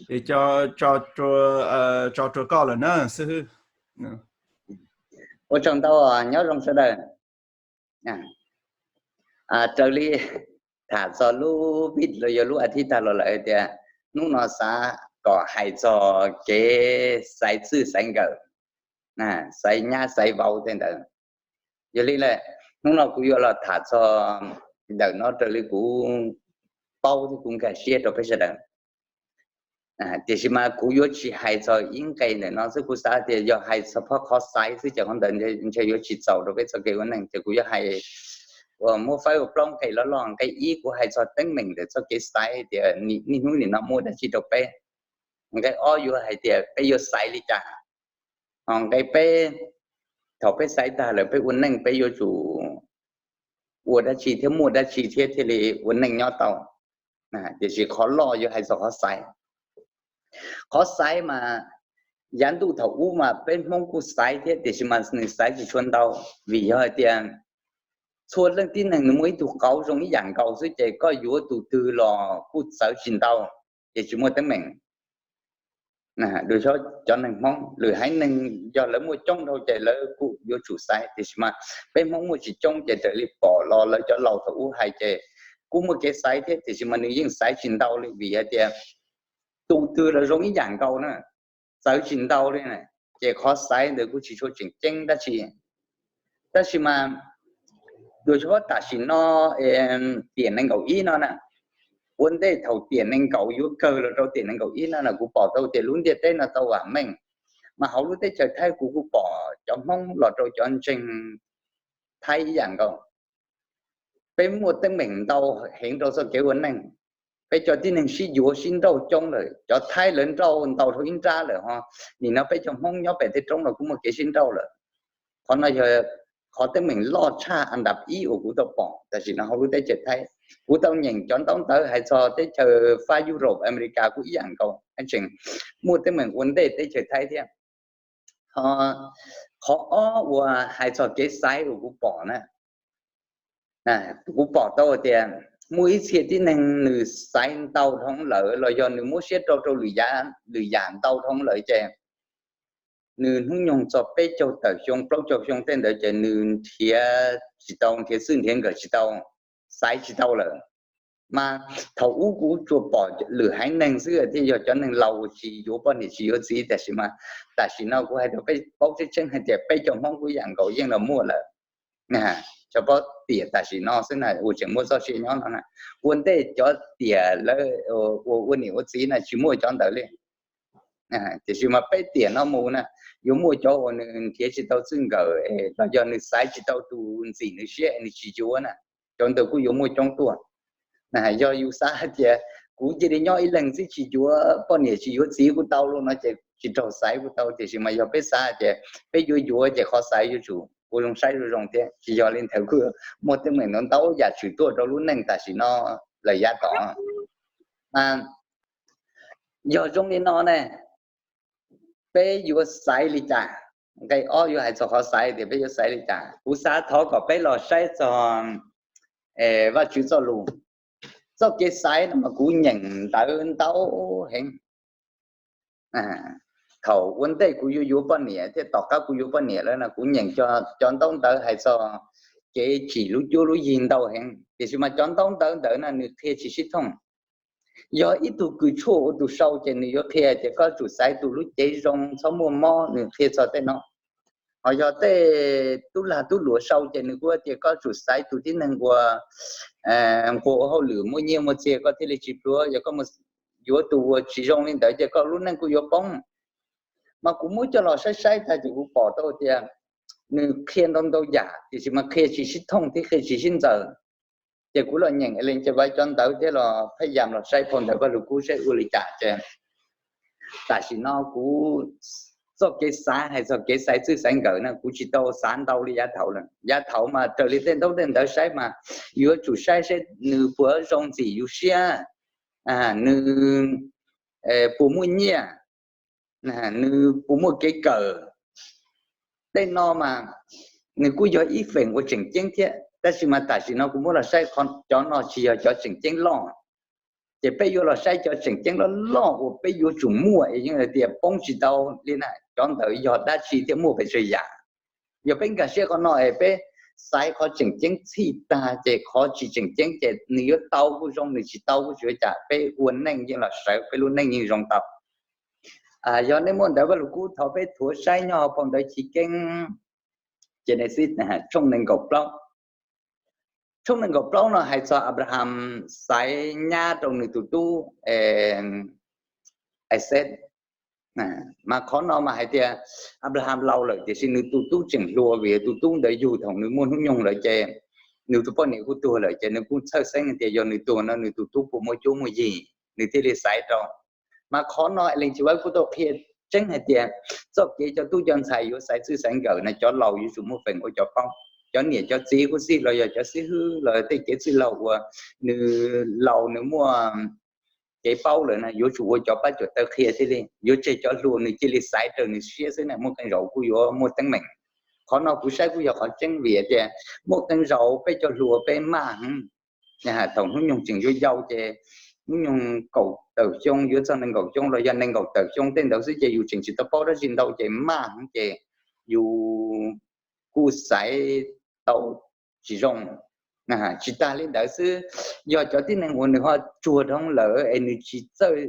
Es tso rua koj lawm na xib hwb. Ua tsaug ntau, nyob zoo sawv daws. Raws li tham txog lub vij los yog lub a thib tag los lawm tias hnub no xav kom hais txog kev xaiv txwj xaiv nkawm, xaiv nyab xaiv vauv tej ntawd. Yog li lawm, hnub no kuv yuav los tham txog ntawm no raws li kuv paub thiab kuv nkag siab rau peb sawv daws. Tiam sis mas kuv yuav tsis hais txog ib nqe ntawm no xwb, kuv xav tias yog hais txog phob qhov xaiv xwb ces qhov ntawd ntshe yuav tsis txaus rau peb txoj kev ua neej, ces kuv yuav hais uas muab faib ua plaub nqe loj loj. Nqe ib kuv hais txog teeb meem ntawm txoj kev xaiv tias niaj hnub nim no muaj dab tsi rau peb. Nqe ob yuav hais tias peb yuav xaiv li cas. Ho nqe peb, thaum peb xaiv tag lawm peb ua neej peb yuav tsum ua dab tsi thiab muaj dab tsi thiab thiaj li ua neej nyob tau. Tiam sis qhov loj yuav hais txog qhov xaiv. Qhov xaiv mas yav ntuj thaum ub mas peb Hmoob kuj xaiv thiab, tiam sis mas nws xaiv tsis tshua ntau, vim yog hais tias txhua leej tib neeg nws muaj ib tug qauv zoo ib yam nkaus xwb ces koj yuav tus twg los kuj txawv tsis ntau, ces tsis muaj teeb meem. Cov neeg Hmoob lwm haiv neeg yog lawv muaj coob dhau ces lawv kuj yuav tsum xaiv, tiam sis mas peb Hmoob muaj tsis coob ces raws li pom los lawv cov laus thaum ub hais ces kuj muaj kev xaiv thiab, tiam sis mas nws yeej xaiv tsis ntau li vim hais tias tus twg los zoo ib yam nkaus na, txawv tsis ntau li, ces qhov xaiv ntawd kuj tsis tshua tseem ceeb dab tsi. Tab sis mas yus xyov tam sim no tiam nees nkaum ib no na, ua ntej thaum tiam nees nkaum yuav kawg los rau tiam nees nkaum ib no na kuv pom tau tias lub ntiaj teb no tau vam meej, mas hauv lub teb chaws Thaib kuv kuj pom cov Hmoob los rau cov ntseeg Thaib ib yam nkaus. Peb muaj teeb meem ntau heev rau txoj kev ua neej. Peb cov tib neeg sib yuav sib nrauj coob lawm, cov Thaib lawv nrauj ntau dhau ib nrab lawm ho nim no peb cov Hmoob nyob pem tej roob los kuj muaj kev sib nrauj lawm. Qhov no yog qhov teeb meem loj tshaj an dab ib uas kuv tau pom tam sim no hauv lub teb chaws Thaib. Kuv tau nyeem cov ntaub ntawv hais txog teb chaws fab Europe, America kuj ib yam nkaus, tseem muaj teeb meem ua ntej teb chaws Thaib thiab. Qhov ob uas hais txog kev xaiv uas kuv pom na, kuv pom tau tias muaj ib txhia tib neeg nws xaiv ntau dhau lawm los yog nws muab siab rau rau lwm yam ntau dhau lawm ces nws hnub nyoog txog peb caug tawm xyoo plaub caug xyoo tej ntawd ces nws nrhiav tsis tau, nrhiav txwj nrhiav nkawm tsis tau, xaiv tsis tau lawm. Mas thaum ub kuv tsuas pom lwm haiv neeg xwb thiaj yog cov neeg laus uas tsis yuav poj niam tsis yuav txiv, tiam sis mas tam sim no kuv hais rau peb paub tseeb tseeb hais tias peb cov Hmoob kuj yam nkaus yeej los muaj lawm. Xyov pob tiam tam sim no xwb na uas tseem muaj txoj sia nyob no na, ua ntej cov tiam lawv uas ua niam ua txiv na tsis muaj cov ntawd li. Tiam sis mas peb tiam no mus na, yuav muaj cov uas nws nrhiav tsis tau txwj nkawm los yog nws xaiv tsis tau tus ntxim nws siab nws tsis yuav na, cov ntawd kuj yuav muaj coob tuaj. Yog yus xav hais tias kuv cia li nyob ib leeg xwb tsis yuav poj niam tsis yuav txiv kuj tau los no ces tsis raug xaiv kuj tau, tiam sis mas yog peb xav hais tias peb yuav yuav ces qhov xaiv yuav tsum ua zoo saib zoo zoo thiab, tsis yog li ntawd kuj muaj teeb meem ntau ntau yam tshwm tuaj rau lub neej tam sim no lawm yav tom. Yog zoo li no ne, peb yuav xaiv li cas? Nqe ob yuav hais txog qhov xaiv tias peb yuav xaiv li cas. Kuv xav thov kom peb los saib txog Vajtswv txoj lus. Txoj kev xaiv no mas kuv nyeem ntawv ntau heev. Thaum ua ntej kuv yuav yuav poj niam thiab tom qab kuv yuav poj niam lawm no kuv nyeem cov ntaub ntawv hais txog kev tsim lub cuab lub yig ntau heev, tiam sis mas cov ntaub ntawv ntawd na nws qhia tsis sib thooj. Yog ib tug kws tshuaj ua tus sau ces nws yuav qhia tias koj tsum xaiv tus lub cev zoo txhob muaj mob, nws qhia txog tej no. Ho yog tej tub lag tub luam sau ces nws kuj tias koj tsum xaiv tus tib neeg uas nquag ua hauj lwm muaj nyiaj muaj txiag koj thiaj li tsis pluag, yog koj mus yuav tus uas tsis zoo li ntawd ces koj lub neej kuj yuav poob. Mas kuv muab coj los saib saib tag ces kuv pom tau tias nws qhia ntau ntau yam tiam sis mas qhia tsis sib thooj thiab qhia tsis sib ntxaws. Ces kuv los nyeem Ellen White cov ntawv thiab los phaj yam los saib phau ntawv Vaj Lug Kub saib ua li cas ces tam sim no kuv txoj kev xav hais txog kev xaiv txwj xaiv nkawm na kuv tsis tau xav ntau li yav thaud lawm. Yav thaud mas raws li tej ntaub tej ntawv saib mas yuav tsum saib seb nws puas zoo ntxim yus siab, nws puas muaj nyiaj, nws puas muaj kev kawm. Tej no mas nws kuj yog ib feem uas tseem ceeb thiab, tab sis mas tam sim no kuv muab los saib cov no tsis yog cov tseem ceeb loj. Ces peb yuav los saib cov tseem ceeb loj loj uas peb yuav tsum muaj es yeej tias poob tsis tau li na, cov ntawd yog dab tsi thiab muaj pes tsawg yam. Yog peb nkag siab qhov no es peb xaiv qhov tseem ceeb txhij tag ces qhov tsis tseem ceeb ces nws yuav tau kuj zoo, nws tsis tau kuj tsis ua cas, peb ua neej yeej los sawv, peb lub neej yeej zoo tau. Yog nej muaj ntawv Vaj Lug Kub thov peb thuav saib nyob hauv phau ntawv Chiv Keeb Genesis tshooj nees nkaum plaub. Tshooj nees nkaum plaub no hais txog Abraham xaiv nyab rau nws tus tub Isaac. Mas qhov no mas hais tias Abraham laus lawm tiam sis nws tus tub tseem hluas vim tus tub ntawd yug thaum nws muaj hnub nyoog lawm ces nws tus poj niam kuj tuag lawm ces nws kuj txhawj xeeb tias yog nws tuag no nws tus tub puas muaj cuab muaj yig, nws thiaj li xaiv rau. Mas qhov no Ellen G. White kuj tau qhia tseeb hais tias txoj kev cov tub cov ntxhais yuav xaiv txij xaiv nkawm no cov laus yuav tsum muaj feem ua cov paub. Cov niam cov txiv kuj xij los yog cov xib hwb los tej kev txwj laug uas nws laus nws muaj kev paub lawm na yuav tsum ua cov pab cuam taw qhia thiaj li, yuav tseg cov hluas nws cia li xaiv raws nws siab xwb na muaj qee zaus kuj yuav muaj teeb meem. Qhov no kuv saib kuj yog qhov tseeb vim tias muaj qee zaus peb cov hluas peb maj heev. Thaum hnub nyoog tseem yuav yau ces hnub nyoog kaum tawm xyoo yuav txog nees nkaum xyoo los yog nees nkaum tawm xyoo tej ntawd xwb ces yus tseem tsis tau paub dab tsi ntau ces maj heev ces yus kuj xaiv tau tsis zoo. Tsis tag li ntawd xwb, yog cov tib neeg uas nws ho tsuag dhau lawm es nws tsis txawj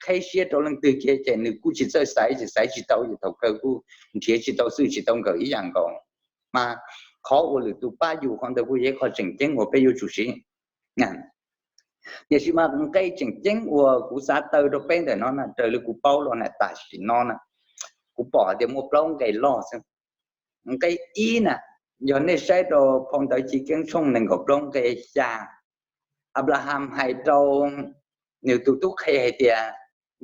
qheb siab rau leej twg kiag ces nws kuj tsis txawj xaiv, tsis xaiv tsis tau ces thaum kawg kuj nrhiav tsis tau xwb tsis tau nkawm ib yam nkaus. Mas qhov uas lwm tus pab yus qhov ntawd kuj yog ib qho tseem ceeb uas peb yuav tsum siv. Tiam sis mas nqe tseem ceeb uas kuv xav taw rau peb ntawm no na raws li kuv paub los na tam sim no na, kuv pom tias muaj plaub nqe loj xwb. Nqe ib na, yog nej saib rau phau ntawv Chiv Keeb tshooj nees nkaum plaub nqe xya, Abraham hais rau nws tus tub qhe hais tias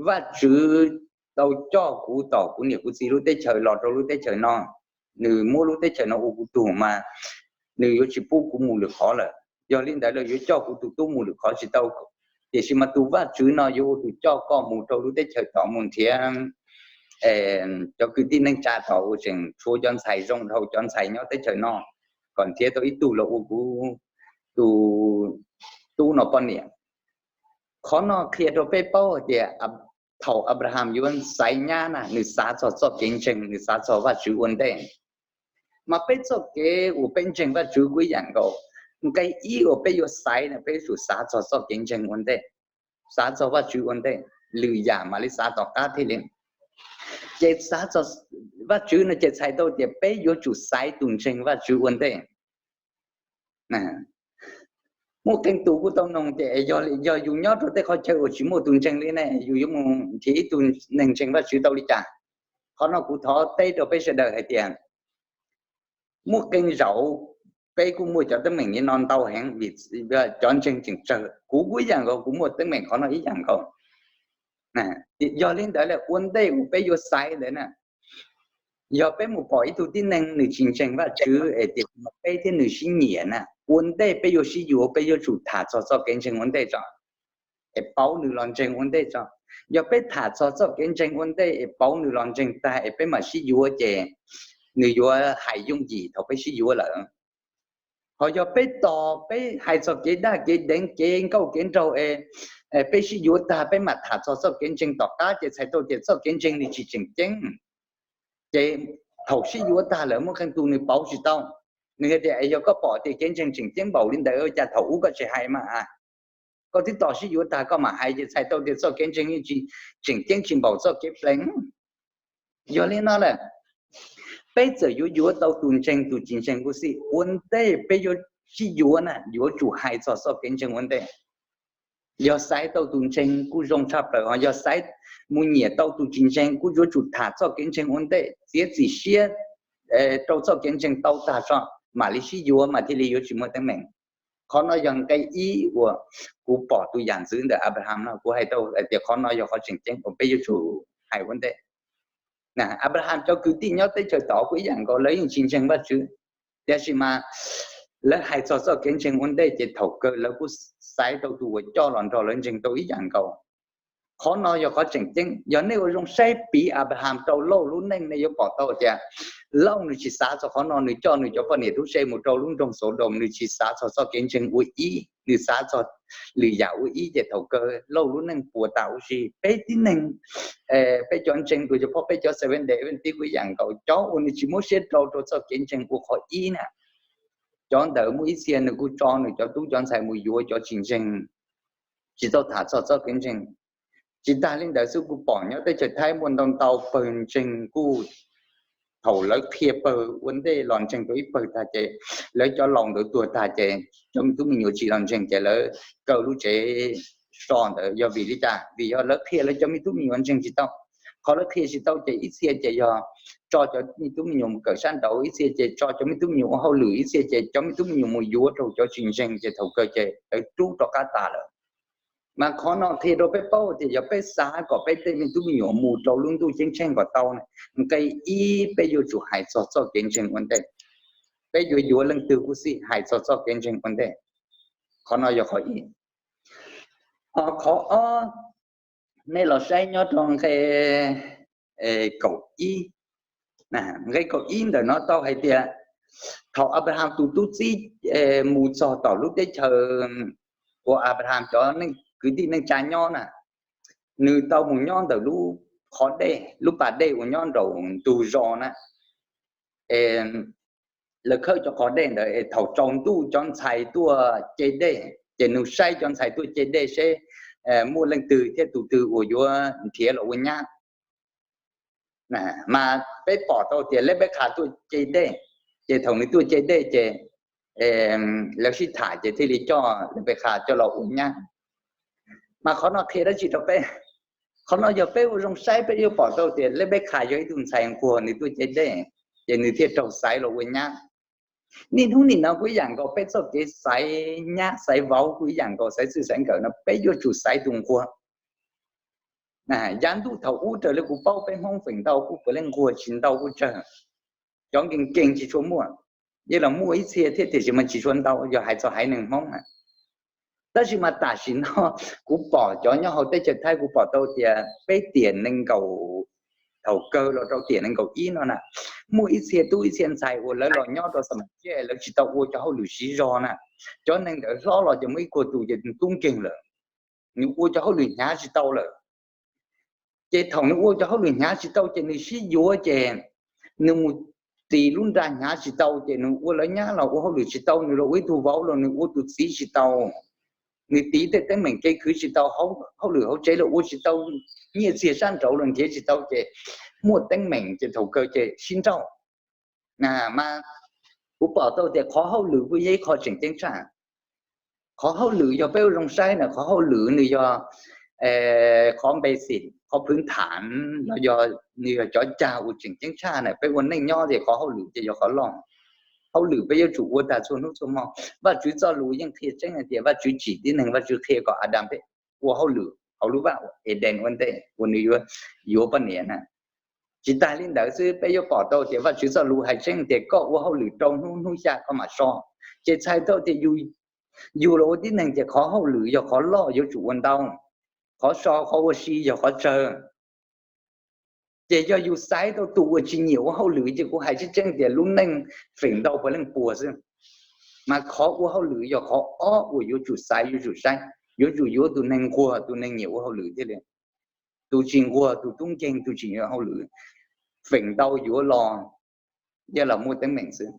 Vajtswv tau coj kuv tom kuv niam kuv txiv lub teb chaws los rau lub teb chaws no, nws muab lub teb chaws no ua kuv tug mas nws yuav tsis pub kuv mus lwm qhov lawm. Yog li ntawd lawv yuav coj kuv tus tub mus lwm qhov tsis tau, tiam sis mas tus Vajtswv no yuav ua tus coj koj mus rau lub teb chaws tod mus nrhiav cov kwv tij neej tsa tod uas tseem tshuav cov ntxhais zoo dhau cov ntxhais nyob teb chaws no, kom nrhiav tau ib tug los ua kuv tus tub no poj niam. Qhov no qhia rau peb paub hais tias thaum Abraham yuav xaiv nyab na nws xav txog txoj kev ntseeg, nws xav txog Vajtswv ua ntej. Mas peb txoj kev uas peb ntseeg Vajtswv kuj ib yam nkaus. Nqe ib uas peb yuav xaiv na peb yuav tsum xav txog txoj kev ntseeg ua ntej, xav txog Vajtswv ua ntej, lwm yam mam li xav tom qab thiaj li. Ces xav txog Vajtswv no ces txhais tau tias peb yuav tsum xaiv tus ntseeg Vajtswv ua ntej. Muaj qee tus kuj tau noog tias yog yus nyob rau tej qhov chaw uas tsis muaj tus ntseeg li ne yus yuav mus nrhiav ib tug neeg ntseeg Vajtswv tau li cas? Qhov no kuv thov teb rau peb sawv daws hais tias muaj qee zaus peb kuj muaj cov teeb meem li no ntau heev vim cov ntseeg tseem tsawg, kuv kuj ib yam nkaus kuv muaj teeb meem qhov no ib yam nkaus. Yog li ntawd lawm ua ntej uas peb yuav xaiv ntawd na, yog peb mus pom ib tug tib neeg nws tsis ntseeg Vajtswv es tias peb thiab nws sib nyiam na, ua ntej peb yuav sib yuav peb yuav tsum tham txog txoj kev ntseeg ua ntej tso, es pauv nws los ntseeg ua ntej tso. Yog peb tham txog txoj kev ntseeg ua ntej es pauv nws los ntseeg tag es peb mam sib yuav ces nws yuav hais yooj yim thaum peb sib yuav lawm. Ho yog peb tos peb hais txog kev daj kev deev kev nkauj kev nraug es peb sib yuav tag peb mam tham txog txoj kev ntseeg tom qab ces txhais tau tias txoj kev ntseeg nws tsis tseem ceeb. Ces thaum sib yuav tag lawm muaj qee tus nws pauv tsis tau, nws hais tias yog koj pom tias kev ntseeg tseem ceeb npaum li ntawd cas thaum ub koj tsis hais mas, koj twb tos sib yuav tag koj mam hais ces txhais tau tias txoj kev ntseeg yeej tsis tseem ceeb tsis npaum txoj kev pleev. Yog li no lawm, peb txawm yuav yuav tau tus ntseeg tus tsis ntseeg kuj xij, ua ntej peb yuav sib yuav na yuav tsum hais txog txoj kev ntseeg ua ntej. Yog xaiv tau tus ntseeg kuj zoo tshaj plaws, ho yog xaiv mus nyiam tau tus tsis ntseeg kuj yuav tsum tham txoj kev ntseeg ua ntej, txiav txim siab rau txoj kev ntseeg tau tag tso mam li sib yuav mas thiaj li yuav tsis muaj teeb meem. Qhov no yog nqe ib uas kuv pom tus yam ntxwv ntawm Abraham no kuv hais tau tias qhov no yog qhov tseem ceeb uas peb yuav tsum hais ua ntej. Abraham cov kwv tij nyob teb chaws tod kuj ib yam nkaus, lawv yeej tsis ntseeg Vajtswv, tiam sis mas lawv hais txog txoj kev ntseeg ua ntej ces thaum kawg lawv kuj xaiv tau tus uas coj los nrog lawv ntseeg tau ib yam nkaus. Qhov no yog qhov tseem ceeb. Yog nej ua zoo saib piv Abraham rau Lauj lub neej nej yuav pom tau tias Lauj nws tsis xav txog qhov no, nws coj nws cov poj niam tub se mus rau lub nroog Xaudoos, nws tsis xav txog txoj kev ntseeg ua ib. nws xav txog lwm yam ua ib ces thaum kawg Lauj lub neej puas tas huv si. Peb tib neeg, peb cov ntseeg dua cov phob, peb cov Seventh Day Adventist kuj ib yam nkaus, cov uas nws tsis muab siab rau rau txoj kev ntseeg ua qhov ib na. Cov ntawd muaj ib txhia nws kuj tso nws cov tub cov ntxhais mus yuav cov tsis ntseeg, tsis tau tham txog txoj kev ntseeg. Tsis tas li ntawd xwb kuv pom nyob teb chaws Thaib muaj ntau ntau pawg ntseeg kuj thaum lawv qhia pawg ua ntej los ntseeg tau ib pawg tag ces lawv cov laus ntawd tuag tag ces cov me tub me nyuam tsis los ntseeg ces lawv kaw lub tsev so ntawd yog vim li cas? Vim yog lawv qhia lawv cov me tub me nyuam ntseeg tsis tau. Qhov lawv qhia tsis tau ces ib txhia ces yog tso cov me tub me nyuam mus kawm sab nraud, ib txhia ces tso cov me tub me nyuam ua hauj lwm, ib txhia ces cov me tub me nyuam mus yuav rau cov tsis ntseeg ces thaum kawg ces lawv rub rov qab tas lawm. Mas qhov no qhia rau peb paub tias yog peb xav kom peb tej me tub me nyuam mus rau lub ntuj ceeb tsheej kom tau, nqe ib peb yuav tsum hais txog txoj kev ntseeg ua ntej. Peb yuav yuav leej twg kuj xij hais txog txoj kev ntseeg ua ntej. Qhov no yog qhov ib. Qhov ob, nej los saib nyob rau nqe kaum ib. Nqe kaum ib ntawm no tau hais tias thaum Abraham tus tub txib mus txog tom lub teb chaws uas Abraham cov kwv tij neej tsa nyob na, nws tau mus nyob ntawm lub qhov dej, lub pas dej uas nyob nraum ntug zos na. Lawv khawb cov qhov dej ntawd es thaum tsaus ntuj cov ntxhais tuaj ce dej ces nws saib cov ntxhais tuaj ce dej seb muaj leej twg thiab tus twg uas yuav nrhiav los ua nyab. Mas peb pom tau tias Lebekha tuaj ce dej, ces thaum nws tuaj ce dej ces lawv sib tham ces thiaj li coj Lebekha coj los ua nyab. Mas qhov no qhia dab tsi rau peb? Qhov no yog peb ua zoo saib peb yuav pom tau tias Lebekha yog ib tug ntxhais nquag, nws tuaj ce dej ces nws thiaj raug xaiv los ua nyab. Niaj hnub nim no kuj ib yam nkaus, peb txoj kev xaiv nyab xaiv vauv kuj ib yam nkaus, xaiv txij xaiv nkawm no peb yuav tsum xaiv tus nquag. Yav ntuj thaum ub raws li kuv paub peb Hmoob feem ntau kuj puav leej nquag tsis ntau kuj tsawg. Cov nkees nkees tsis tshua muaj, yeej los muaj ib txhia thiab tiam sis mas tsis tshua ntau yog hais txog haiv neeg Hmoob na. Tab sis mas tam sim no kuv pom cov nyob hauv teb chaws Thaib kuv pom tau tias peb tiam nees nkaum, thaum kawg los rau tiam nees nkaum ib no na, muaj ib txhia tub ib txhia ntxhais uas lawv los nyob rau Xas Mas Ciaj lawv tsis tau ua cov hauj lwm siv zog na. Cov neeg ntawd hlob los ces muaj ib qho tus ces tub nkeeg lawm, nws ua cov hauj lwm hnyav tsis tau lawm. Ces thaum nws ua cov hauj lwm hnyav tsis tau ces nws sib yuav ces nws mus tis lub nra hnyav tsis tau ces nws ua lawv nyab los ua hauj lwm tsis tau, nws los ua ib tug vauv los nws ua tus txiv tsis tau. Nws tiv tej teeb meem kev khwv tsis tau, hauj lwm hauv tsev los ua tsis tau, nyiaj txiag sab nraud los nrhiav tsis tau ces muaj teeb meem ces thaum kawg ces sib nrauj. Mas kuv pom tau tias qhov hauj lwm kuj yog ib qho tseem ceeb tshaj. Qhov hauj lwm yog peb ua zoo saib na, qhov hauj lwm nws yog qhov npe xim, qhov phwv thav los yog nws yog cov cag uas tseem ceeb tshaj na. Peb ua neej nyob ces qhov hauj lwm ces yog qhov loj. Hauj lwm peb yuav tsum ua tag txhua hnub txhua hmo. Vajtswv txoj lus yeej qhia tseeb hais tias Vajtswv tsim tib neeg, Vajtswv qhia kom Adas peb ua hauj lwm hauv lub vaj Edees ua ntej uas nws yuav yuav poj niam na. Tsis tas li ntawd xwb, peb yuav pom tau tias Vajtswv txoj lus hais tseeb tias koj ua hauj lwm rau hnub, hnub xya koj mam so. Ces txhais tau tias yus los ua tib neeg ces qhov hauj lwm yog qhov loj yuav tsum ua ntau, qhov so qhov ua si yog qhov tsawg. Ces yog yus xaiv tau tus uas tsis nyiam ua hauj lwm ces kuv hais tseeb tseeb tias lub neej feem ntau puav leej puas xwb. Mas qhov ua hauj lwm yog qhov ob uas yuav tsum xaiv, yuav tsum saib, yuav tsum yuav tus neeg nquag, tus neeg nyiam ua hauj lwm thiaj li. Tus tsis nquag, tus tub nkeeg, tus tsis nyiam ua hauj lwm, feem ntau yuav los yog los muaj teeb meem xwb.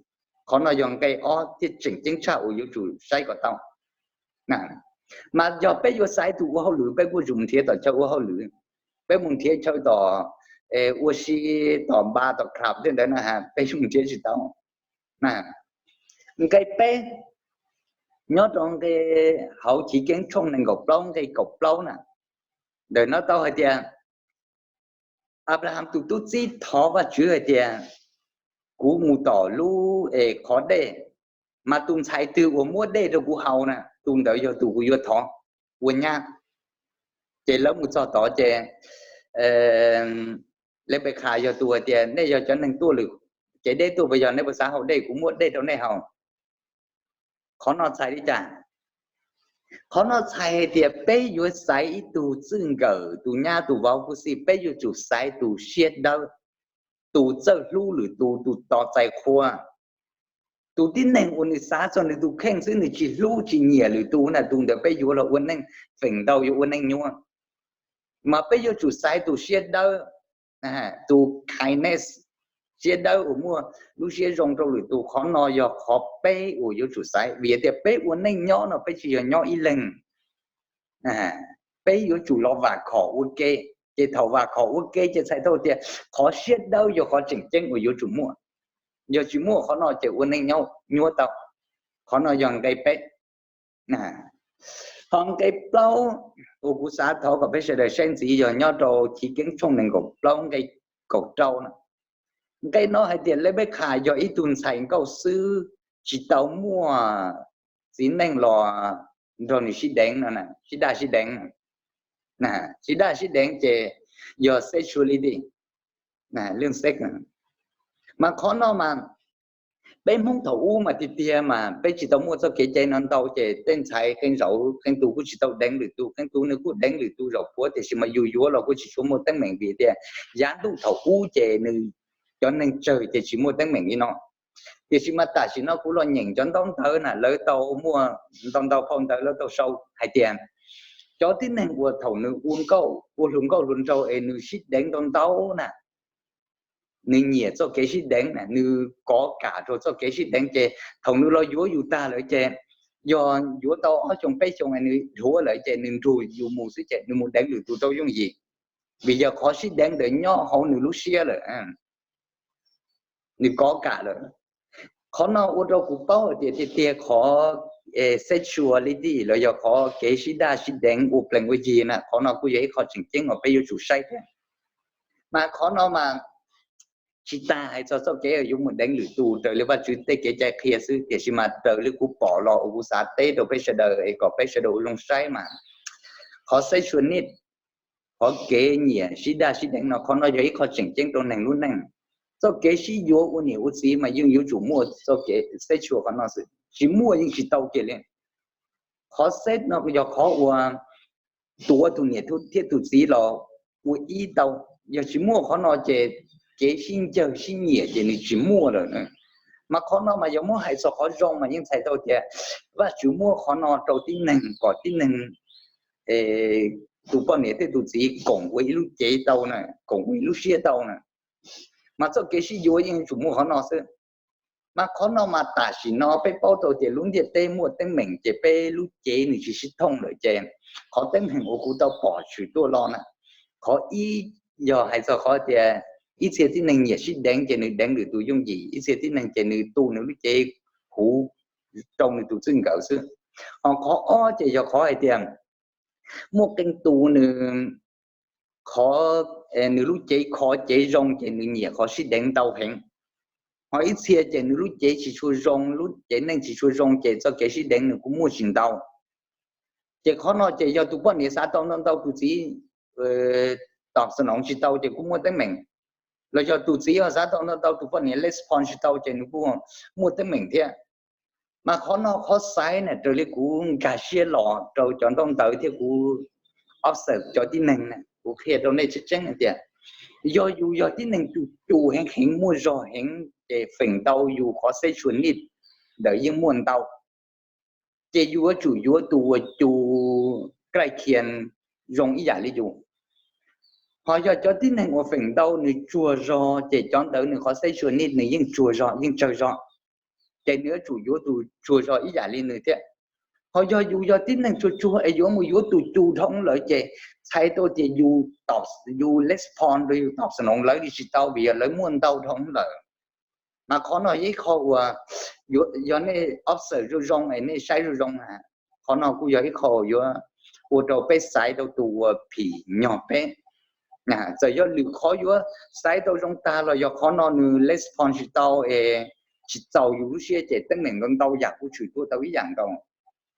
Qhov no yog nqe ob thiab tseem ceeb tshaj uas yuav tsum saib kom tau. Mas yog peb yuav xaiv tus ua hauj lwm peb kuj tsum mus nrhiav tom chaw ua hauj lwm, peb mus nrhiav chaw tom ua si, tom npa tom khav tej ntawd na, peb mus nrhiav tsis tau. Nqe peb, nyob rau nqe hauv Chiv Keeb tshooj nees nkaum plaub nqe kaum plaub na, ntawm no tau hais tias Anplaham tus tub txib thov Vajtswv hais tias, kuv mus tom lub es qhov dej, mas tus ntxhais twg uas muab dej rau kuv haus na, tus ntawd yog tus kuv yuav thov ua nyab. Ces lawv mus txog tod ces Lebekha yog tus hais tias, nej yog cov neeg tuaj lwm, ces deb tuaj puas yog nej puas xav haus dej, kuv muab dej rau nej haus. Qhov no txhais li cas? Qhov no txhais hais tias peb yuav xaiv ib tug txij nkawm, tus nyab tus vauv kuj xij, peb yuav tsum xaiv tus siab dawb, tus txawj hlub lwm tus, tus tos txais qhua. Tus tib neeg uas nws xav txog nws tus kheej xwb, nws tsis hlub tsis nyiam lwm tus na, tus ntawd peb yuav los ua neej feem ntau yuav ua neej nyuaj. Mas peb yuav tsum xaiv tus siab dawb, tus kindness, siab dawb uas muaj lub siab zoo rau lwm tus. Qhov no yog qhov peb uas yuav tsum xaiv, vim tias peb ua neej nyob no peb tsis yog nyob ib leeg, peb yuav tsum los vam khom ua ke. Ces thaum vam khom ua ke ces txhais tau tias qhov siab dawb yog qhov tseem ceeb uas yuav tsum muaj. Yog tsis muaj qhov no ces ua neej nyob nyuaj tau. Qhov no yog nqe peb. Ho nqe plaub uas kuv xav thov kom peb sawv daws saib ntxiv yog nyob rau Chiv Keeb tshooj nees nkaum plaub nqe kaum rau na. Nqe no hais tias Lebekha yog ib tug ntxhais nkauj xwb, tsis tau muaj txiv neej los nrog nws sib deev no, sib daj sib deev. Sib daj sib deev ces yog sexuality, lwj sex. Mas qhov no mas peb Hmoob thaum ub mas tiag tiag mas peb tsis tau muaj txoj kev cai no ntau ces tej ntxhais qee zaum qee tus kuj tsis tau deev lwm tus, qee tus nws kuj deev lwm tus zaum puav, tiam sis mas yus yuav los kuj tsis tshua muaj teeb meem vim tias yav ntuj thaum ub ces nws cov neeg tsawg ces tsis muaj teeb meem li no. Tiam sis mas tam sim no kuv los nyeem cov ntaub ntawv na, lawv tau muaj ntau ntau phau ntawv lawv tau sau hais tias cov tib neeg uas thaum nws ua nkauj ua hluas nkauj hluas nraug es nws sib deev ntau ntau na, nws nyiam txoj kev sib deev na, nws kov kam rau txoj kev sib deev ces thaum nws los yuav yus tag lawm ces yog yuav tau ob xyoos peb xyoos nws dhuav lawm ces nws nrug yus mus xwb ces nws mus deev lwm tus tau yooj yim, vim yog qhov sib deev ntawd nyob hauv nws lub siab lawm, nws kov kam lawm. Qhov no ua rau kuv paub hais tias tiag tiag qhov sexuality los yog qhov kev sib daj sib deev ua plees ua yi na, qhov no kuj yog ib qho tseem ceeb uas peb yuav tsum saib thiab. Mas qhov no mas tsis tas hais txog txoj kev yuav mus deev lwm tus raws li Vajtswv tej kev cai qhia xwb, tiam sis mas raws li kuv pom los uas kuv xav teb rau peb sawv daws es kom peb sawv daws ua zoo saib mas qhov sexuality, qhov kev nyiam sib daj sib deev no, qhov no yog ib qho tseem ceeb rau neeg lub neej. Txoj kev sib yuav ua niam ua txiv mas yeej yuav tsum muaj txoj kev sexual qhov no xwb, tsis muaj yeej tsis tau kiag li. Qhov sex no yog qhov uas tuav tus niam thiab tus txiv los ua ib tau. Yog tsis muaj qhov no ces kev sib ncawg sib nyiam ces nws tsis muaj lawm. Mas qhov no mas yog muab hais txog qhov zoo mas yeej txhais tau tias Vajtswv muab qhov no rau tib neeg kom tib neeg tus poj niam thiab tus txiv koom ua ib lub cev tau na, koom ua ib lub siab tau na. Mas txoj kev sib yuav yeej yuav tsum muaj qhov no xwb. Mas qhov no mas tam sim no peb paub tau tias lub ntiaj teb muaj teeb meem ces peb lub cev nws tsis sib thooj lawm ces qhov teeb meem uas kuv tau pom tshwm tuaj los na, qhov ib yog hais txog qhov tias ib txhia tib neeg nyiam sib deev ces nws deev lwm tus yooj yim, ib txhia tib neeg ces nws tu nws lub cev huv rau nws tus txij nkawm xwb. Ho qhov ob ces yog qhov hais tias muaj qee tus nws, qhov, nws lub cev khov cev zoo ces nws nyiam qhov sib deev ntau heev. Ho ib txhia ces nws lub cev tsis tshua zoo, lub cev neej tsis tshua zoo ces txoj kev sib deev nws kuj muaj tsis ntau. Ces qhov no ces yog tus poj niam xav tau ntau ntau tus txiv tom xanoov tsis tau ces kuj muaj teeb meem, los yog tus txiv ho xav tau ntau ntau tus poj niam respond tsis tau ces nws kuj muaj teeb meem thiab. Mas qhov no qhov xaiv na raws li kuv nkag siab los rau cov ntaub ntawv thiab kuv observe cov tib neeg na, kuv qhia rau nej tseeb tseeb hais tias yog yus yog tib neeg cus cus heev heev muaj zog heev ces feem ntau yus qhov sexual need ntawd yeej muaj ntau. Ces yus yuav tsum yuav tus uas cus craig khias zoo ib yam li yus. Ho yog cov tib neeg uas feem ntau nws tsuag zog ces cov ntawd nws qhov sexual need nws yeej tsuag zog yeej tsawg zog, ces nws yuav tsum yuav tus tsuag zog ib yam li nws thiab. Ho yog yus yog tib neeg tsuag tsuag es yuav mus yuav tus cus dhau lawm ces txhais tau tias yus, yus respond rau yus tom xanoov lawv li tsis tau vim yog lawv muaj ntau dhau lawm. Mas qhov no yog ib qho uas yog nej observe zoo zoo es nej saib zoo zoo, qhov no kuj yog ib qho yuav ua rau peb xaiv rau tus uas phim nyog peb. Txawm yog lwm qhov yuav xaiv tau zoo tag los yog qhov no nws respond tsis tau es tsis txaus yus lub siab ces teeb meem ntau ntau yam kuj tshwm tuaj tau ib yam nkaus.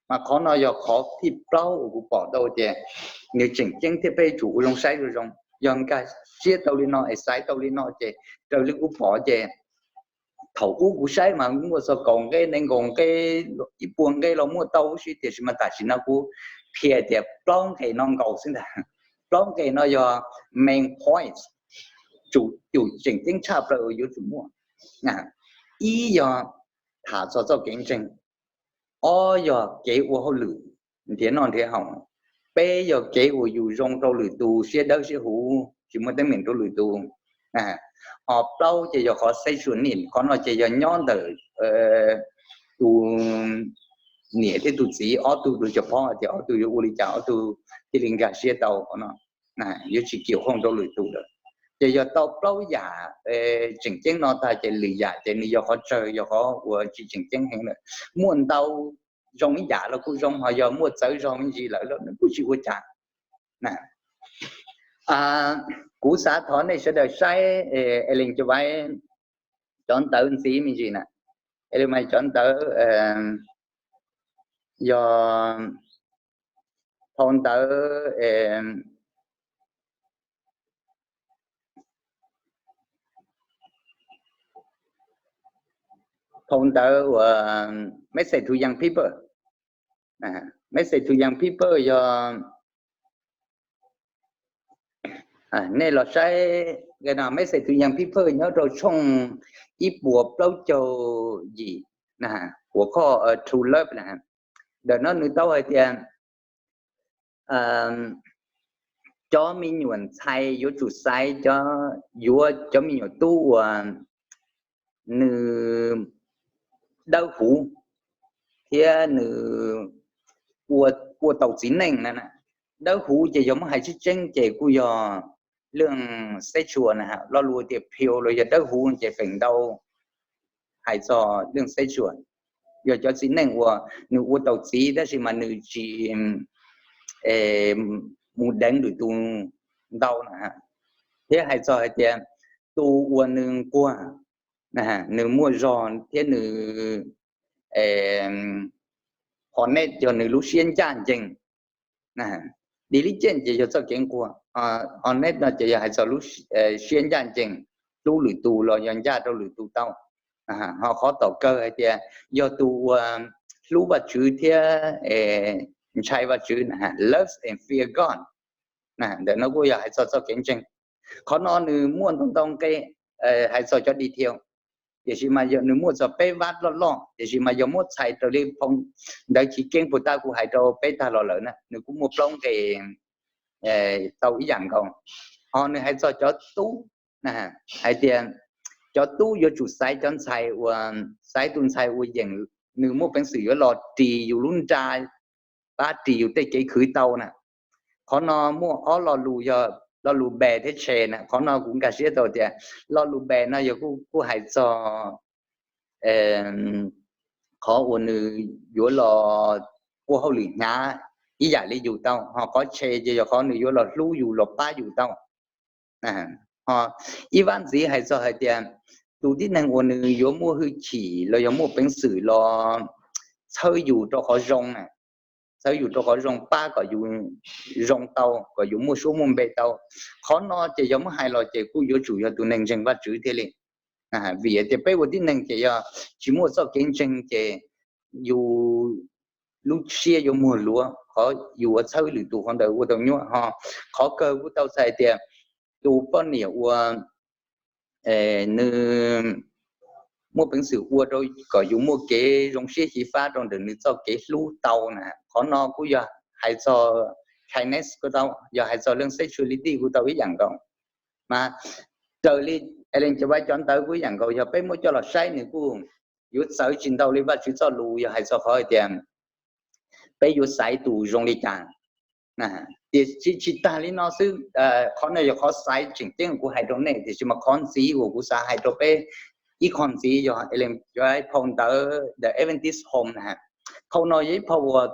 Mas qhov no yog qhov thib plaub uas kuv pom tau tias nws tseem ceeb thiab peb yuav tsum ua zoo saib zoo zoo. Yog nkag siab tau li no es xaiv tau li no ces raws li kuv pom ces thaum ub kuv saib mas muaj txog kaum nqe nees nkaum nqe ib puas nqe los muaj tau huv si, tiam sis mas tam sim no kuv qhia tias plaub nqe no nkaus xwb ntag. Plaub nqe no yog main points, tsum cum tseem ceeb tshaj plaws uas yuav tsum muaj. Ib yog tham txog txoj kev ntseeg. Ob yog kev ua hauj lwm, nrhiav noj nrhiav haus. Peb yog kev uas yus zoo rau lwm tus, siab dawb siab huv, tsis muaj teeb meem rau lwm tus. Ho plaub ces yog qhov sexual need, qhov no ces yog nyob ntawm tus niam thiab tus txiv ob tug, tus cov phob hais tias ob tug yuav ua li cas ob tug thiaj li nkag siab tau qhov no, yuav tsis kiam hooj rau lwm tus lawm. Ces yog tau plaub yam tseem ceeb no tag ces lwm yam ces nws yog qhov tsawg, yog qhov uas tsis tseem ceeb heev lawm. Muaj ntau zoo ib yam los kuj zoo, ho yog muaj txawv zog me ntsis lawm los nws kuj tsis ua cas. Kuv xav thov nej sawv daws saib Ellen White cov ntawv ntxiv me ntsis na. Ellen White cov ntawv yog phau ntawv, phau ntawv uas Message to Young People. Message to Young People yog, nej los saib Message to Young People nyob rau tshooj ib puas plaub caug yim, huas khoj True Love na. Ntawm no nws tau hais tias cov me nyuam ntxhais yuav tsum xaiv, yuav cov me nyuam tub uas nws dawb huv thiab nws ua tau txiv neej na. Dawb huv ces yog muab hais tseeb tseeb ces kuj yog lub sexual na, lo lus tias pure los yog dawb huv ces feem ntau hais txog lub sexual, yog cov txiv neej uas nws ua tau txiv tab sis mas nws tsis mus deev lwm tus ntau na. Thiab hais txog hais tias tus uas nws nquag, nws muaj zog thiab nws hornet yog nws lub siab ncaj ncees. Diligent ces yog txoj kev nquag, hornet no ces yog hais txog lub siab ncaj ncees, hlub lwm tus los yog ncaj rau lwm tus tau. Ho qhov tom kawg hais tias yog tus uas hlub Vajtswv thiab ntshai Vajtswv, love and fear God. Ntawm no kuj yog hais txog txoj kev ntseeg. Qhov no nws muaj ntau ntau nqe hais txog cov detail, tiam sis mas yog nws muaj txog peb vab loj loj, tiam sis mas yog muab txhais raws li phau ntawv chiv keeb puas tab kuv hais rau peb tag los lawm na, nws kuj muaj plaub nqe tau ib yam nkaus. Ho nws hais txog cov tub, hais tias cov tub yuav tsum xaiv cov ntxhais uas, xaiv tus ntxhais uas yeem nws muaj peev xwm yuav los ris yus lub nra, pab ris yus tej kev khwv tau na. Qhov no muaj ob lo lus, yog lo lus bad thiab tshe na. Qhov no kuv nkag siab tau tias lo lus bad no yog kuj hais txog qhov uas nws yuav los ua hauj lwm hnyav ib yam li yus tau, ho qhov tshe ces yog qhov nws yuav los hlub yus los pab yus tau. Ho ib vab ntxiv hais txog hais tias tus tib neeg uas nws yuav muaj hwj chim los yog muaj peev xwm los txhawb yus rau qhov zoo, txhawb yus rau qhov zoo, pab kom yus zoo tau, kom yus muaj suab muaj npe tau. Qhov no ces yog muab hais los ces kuj yuav tsum yog tus neeg ntseeg Vajtswv thiaj li. Vim tias peb ua tib neeg ces yog tsis muaj txoj kev ntseeg ces yus lub siab yuav muag luav, qhov yus ua txhawb lwm tus qhov ntawd ua tau nyuaj. Ho qhov kawg kuj tau txhais tias tus poj niam uas nws muaj peev xwm ua rau kom yus muaj kev zoo siab xyiv fab rau ntawm nws txoj kev hlub tau na. Qhov no kuj yog hais txog kindness kuj tau, yog hais txog lub sexuality kuj tau ib yam nkaus. Mas raws li Ellen White cov ntawv kuj ib yam nkaus, yog peb muab coj los saib nws kuj yuav txawv tsis ntau li Vajtswv txoj lus yog hais txog qhov hais tias peb yuav xaiv tus zoo li cas. Tiam sis tsis tag li no xwb, qhov no yog qhov xaiv tseem ceeb kuv hais rau nej, tiam sis mas qhov ntxiv uas kuv xav hais rau peb, ib qho ntxiv yog Ellen White phau ntawv The Adventist Home na. Phau no yog ib phau uas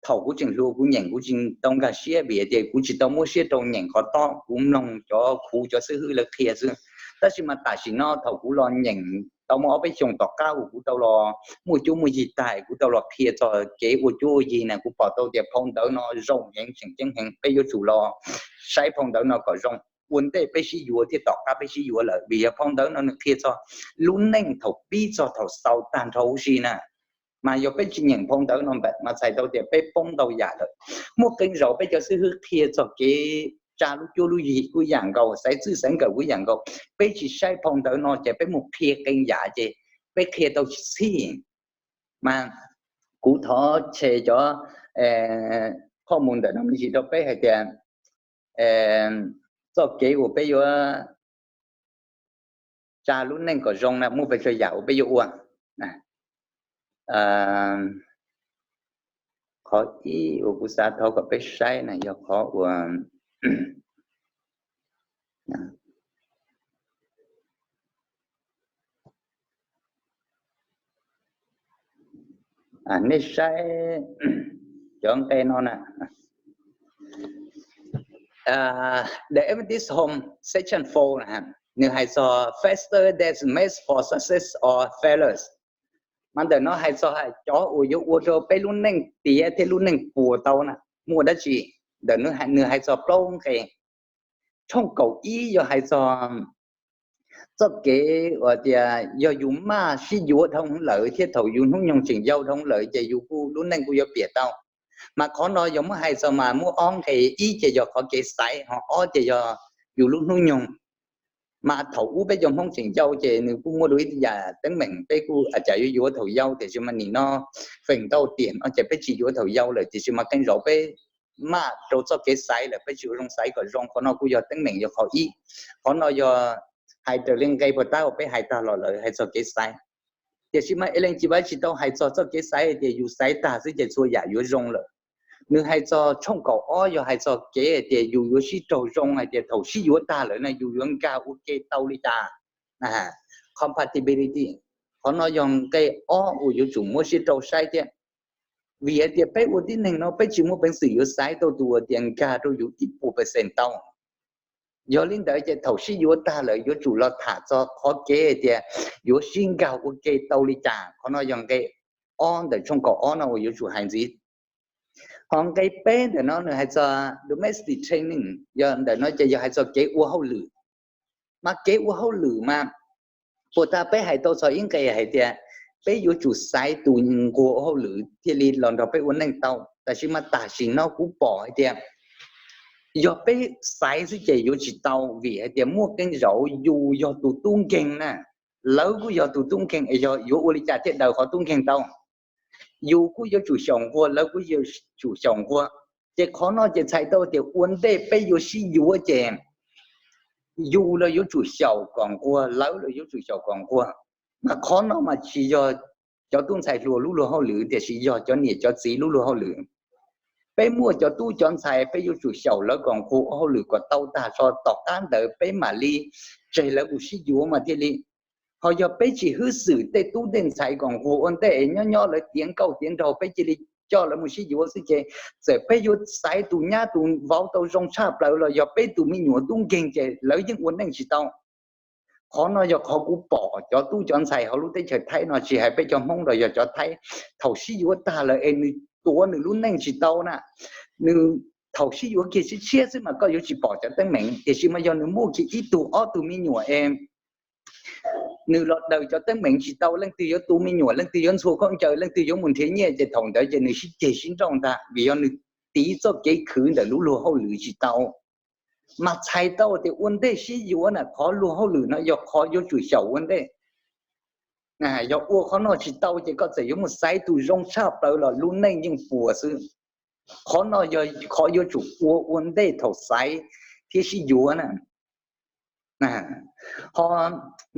thaum kuv tseem hluas kuv nyeem kuv tsis tau nkag siab vim tias kuv tsis tau muab siab rau nyeem qhov tob, kuv mloog cov khuv cov xib hwb lawv qhia xwb. Tab sis mas tam sim no thaum kuv los nyeem tau muaj ob peb xyoos tom qab uas kuv tau los muaj cuab muaj yig tag, kuv tau los qhia txog kev ua cuab ua yig na, kuv pom tau tias phau ntawv no zoo heev, tseem ceeb heev, peb yuav tsum los saib phau ntawv no kom zoo ua ntej peb sib yuav thiab tom qab peb sib yuav lawm, vim yog phau ntawv no nws qhia txog lub neej thaum pib txog thaum xaus tag nrho huv si na. Mas yog peb tsis nyeem phau ntawv no mas txhais tau tias peb poob ntau yam lawm. Muaj qee zaus peb cov xib hwb qhia txog kev tsa lub cuab lub yig kuj yam nkaus, xaiv txwj xaiv nkawm kuj yam nkaus. Peb tsis saib phau ntawv no ces peb mus qhia qee yam ces peb qhia tau txhij. Mas kuv thov share cov qhov mus ntawm no me ntsis rau peb hais tias txoj kev uas peb yuav tsa lub neej kom zoo na muaj pes tsawg yam uas peb yuav ua. Qhov ib uas kuv xav thov kom peb saib na yog qhov uas nej saib cov nqe no na. The Adventist Home section four na, nws hais txog factor that makes for success or failures. Mas ntawm no hais txog cov uas yuav ua rau peb lub neej tiav thiab lub neej puas tau na muaj dab tsi. Ntawm nws hais txog plaub nqe. Tshooj kaum ib yog hais txog txoj kev uas tias yog yus maj sib yuav dhau lawm thiab thaum yus hnub nyoog tseem yau dhau lawm ces yus kuj lub neej kuj yuav piam tau. Mas qhov no yog muab hais txog mas muaj ob nqe, ib ces yog qhov kev xaiv, ho ob ces yog yus lub hnub nyoog. Mas thaum ub peb cov Hmoob tseem yau ces nws kuj muaj dua ib yam teeb meem, peb kuj cas yuav yuav thaum yau, tiam sis mas nim no feem ntau tiam no ces peb tsis yuav thaum yau lawm, tiam sis mas qee zaum peb maj rau txoj kev xaiv lawm, peb tsis ua zoo xaiv kom zoo. Qhov no kuj yog teeb meem yog qhov ib. Qhov no yog hais raws li nqe puas tab uas peb hais tag los lawm hais txog kev xaiv. Tiam sis mas Ellen G. White tsis tau hais txog txoj kev xaiv tias yus xaiv tag xwb ces txhua yam yuav zoo lawm. Nws hais txog tshooj kaum ob yog hais txog kev hais tias yus yuav sib raug zoo hais tias thaum sib yuav tag lawm na yus yuav nkag ua ke tau li cas. Compatibility. Qhov no yog nqe ob uas yuav tsum muab sib rau saib thiab. Vim hais tias peb ua tib neeg no peb tsis muaj peev xwm yuav xaiv tau tus uas tias nkag rau yus ib puas percent tau. Yog li ntawd ces thaum sib yuav tag lawm yuav tsum los tham txog qhov kev hais tias yuav sib nkag ua ke tau li cas. Qhov no yog nqe ob ntawm tshooj kaum ob no uas yuav tsum hais ntxiv. Ho nqe peb ntawm no nws hais txog domestic training, yog ntawm no ces yog hais txog kev ua hauj lwm. Mas kev ua hauj lwm mas puas tas peb hais tau txog ib nqe hais tias peb yuav tsum xaiv tus nquag ua hauj lwm thiaj li los nrog peb ua neej tau. Tab sis mas tam sim no kuv pom hais tias yog peb xaiv xwb ces yuav tsis tau, vim hais tias muaj qee zaum yus yog tus tub nkeeg na, lawv kuj yog tus tub nkeeg, es yog yuav ua li cas thiaj daws qhov tub nkeeg tau. Yus kuj yuav tsum xyaum nquag, lawv kuj yuav tsum xyaum nquag. Ces qhov no ces txhais tau tias ua ntej peb yuav sib yuav ces yus los yuav tsum xyaum kom nquag, lawv los yuav tsum xyaum kom nquag. Mas qhov no mas tsis yog cov tub ntxhais hluas lub luag hauj lwm, tiam sis yog cov niam cov txiv lub luag hauj lwm. Peb muaj cov tub cov ntxhais, peb yuav tsum xyaum lawv kom nquag ua hauj lwm kom tau tag tso, tom qab ntawd peb mam li tseg lawv mus sib yuav mas thiaj li. Ho yog peb tsis hwb xwm tej tub tej ntxhais kom nquag ua ntej, nyob nyob lawv tiav nkauj tiav nraug peb cia li coj lawv mus sib yuav xwb ces txawm peb yuav xaiv tus nyab tus vauv tau zoo tshaj plaws los yog peb tus me nyuam tub nkeeg ces lawv yeej ua neej tsis tau. Qhov no yog qhov kuv pom cov tub cov ntxhais hauv lub teb chaws Thaib no, tsis hais peb cov Hmoob los yog cov Thaib, thaum sib yuav tag lawm es nws tuav nws lub neej tsis tau na. Nws thaum sib yuav kiag tshiab tshiab xwb mas koj yuav tsis pom cov teeb meem, tiam sis mas yog nws muaj kiag ib tug ob tug me nyuam es nws los daws cov teeb meem tsis tau, leej twg yuav tu me nyuam, leej twg yuav ntxhua khaub ncaws, leej twg yuav mus nrhiav nyiaj, ces thaum ntawd ces nws sib ceg sib nrauj ntag, vim yog nws tiv txoj kev khwv ntawm lub luag hauj lwm tsis tau. Mas txhais tau tias ua ntej sib yuav na qhov luag hauj lwm no yog qhov yuav tsum xyaum ua ntej. Yog ua qhov no tsis tau ces koj txawm yuav mus xaiv tus zoo tshaj plaws los lub neej yeej puas xwb. Qhov no yog qhov yuav tsum ua ua ntej thaum xaiv thiab sib yuav na. Ho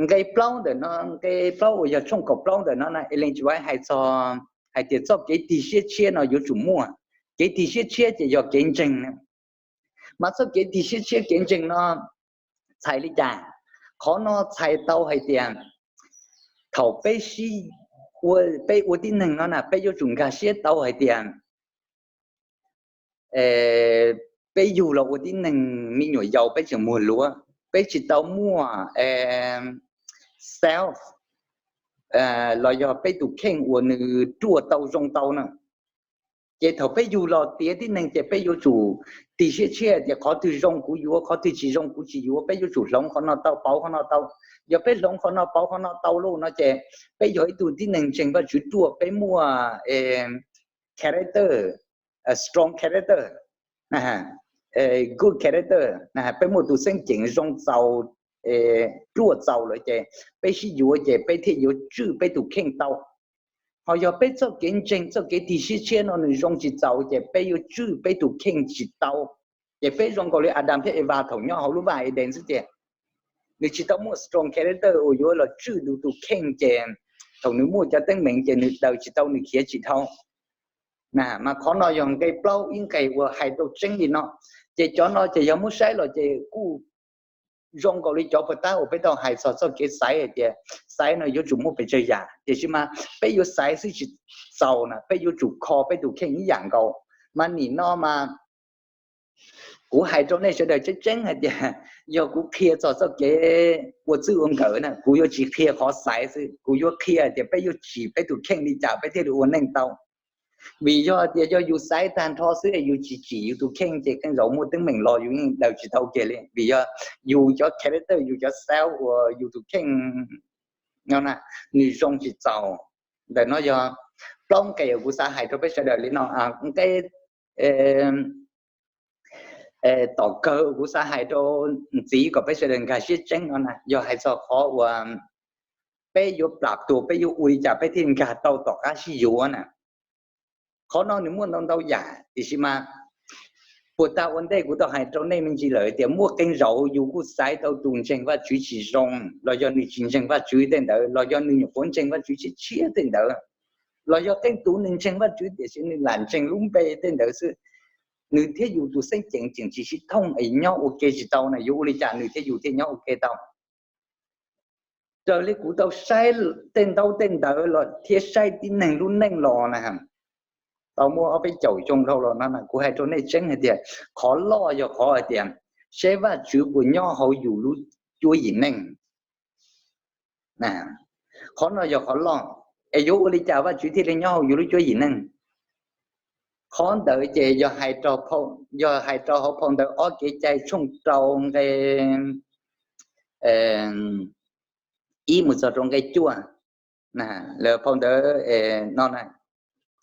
nqe plaub ntawm no, nqe plaub uas yog tshooj kaum plaub ntawm no na, Ellen G. White hais txog hais tias txoj kev tig siab tshiab no yuav tsum muaj. Kev tig siab tshiab ces yog kev ntseeg na. Mas txoj kev tig siab tshiab kev ntseeg no txhais li cas? Qhov no txhais tau hais tias thaum peb sib, peb ua tib neeg no na peb yuav tsum nkag siab tau hais tias peb yug los ua tib neeg me nyuam yaus peb tseem muag luav, peb tsis tau muaj self los yog peb tus kheej uas nws ruaj tau zoo tau na. Ces thaum peb yug los tiav tib neeg ces peb yuav tsum tig siab tshiab tias qhov twg zoo kuv yuav, qhov twg tsis zoo kuv tsis yuav, peb yuav tsum hloov qhov no tau pauv qhov no tau. Yog peb hloov qhov no pauv qhov no tau lawm no ces peb yog ib tug tib neeg ntseeg Vajtswv ruaj, peb muaj character, strong character, good character, peb muaj tus xeeb ceem zoo txaus ruaj txaus lawm ces peb sib yuav ces peb thiaj yuav tswj peb tus kheej tau. Ho yog peb txoj kev ntseeg txoj kev tig siab tshiab no nws zoo tsis txaus ces peb yuav tswj peb tus kheej tsis tau. Ces peb zoo nkaus li Adam thiab Eva thaum nyob hauv lub vaj Eden xwb tiag. Nws tsis tau muaj strong character uas yuav los tswj tus tus kheej ces thaum nws muaj cov teeb meem ces nws daws tsis tau, nws khiav tsis dhau. Mas qhov no yog nqe plaub ib nqe uas hais rau tseeb li no. Ces cov no ces yog muab saib los ces kuj zoo nkaus li cov puag ta uas peb tau hais txog txoj kev xaiv hais tias xaiv no yuav tsum muaj pes tsawg yam, tiam sis mas peb yuav xaiv xwb tsis txaus na, peb yuav tsum kho peb tus kheej ib yam nkaus. Mas nim no mas kuv hais rau nej sawv daws tseeb tseeb hais tias yog kuv qhia txog txoj kev ua txwj ua nkawm na, kuv yuav tsis qhia qhov xaiv xwb, kuv yuav qhia tias peb yuav tsim peb tus kheej li cas peb thiaj li ua neej tau. Vim yog tias yog yus xaiv tag nrho xwb yus tsis tsim yus tus kheej ces qee zaus muaj teeb meem los yus yeej daws tsis tau kiag li, vim yog yus cov character, yus cov self uas yus tus kheej no na, nws zoo tsis txaus. Ntawm no yog plaub nqe uas kuv xav hais rau peb sawv daws li no. Nqe tom kawg uas kuv xav hais rau ntxiv kom peb sawv daws nkag siab tseeb no na yog hais txog qhov uas peb yuav plam tuag, peb yuav ua li cas peb thiaj nkag tau tom qab sib yuav na. Qhov no nws muaj ntau ntau yam, tiam sis mas puag ta ua ntej kuv tau hais rau nej me ntsis lawm tias muaj qee zaus yus kuj xaiv tau tus ntseeg Vajtswv tsis zoo, los yog nws tsis ntseeg Vajtswv tej ntawd, los yog nws nyuam qhuav ntseeg Vajtswv tshiab tshiab tej ntawd, los yog qee tus nws ntseeg Vajtswv tiam sis nws lam ntseeg lub npe tej ntawd xwb. Nws thiab yus tus xeeb ceem tseem tsis sib thooj es nyob ua ke tsis tau na, yuav ua li cas nws thiab yus thiaj nyob ua ke tau? Raws li kuv tau saib tej ntaub tej ntawv los thiab saib tib neeg lub neej los na, tau muaj ob peb caum xyoo dhau los no na, kuv hais rau nej tseeb hais tias qhov loj yog qhov hais tias seb Vajtswv puas nyob hauv yus lub cuab yim neej. Qhov no yog qhov loj, es yuav ua li cas Vajtswv thiaj li nyob hauv yus lub cuab yim neej? Qhov ntawd ces yog hais rau, yog hais rau hauv phau ntawv Ob Kev Cai tshooj rau nqe ib mus txog rau nqe cuaj. Lawv phau ntawv no,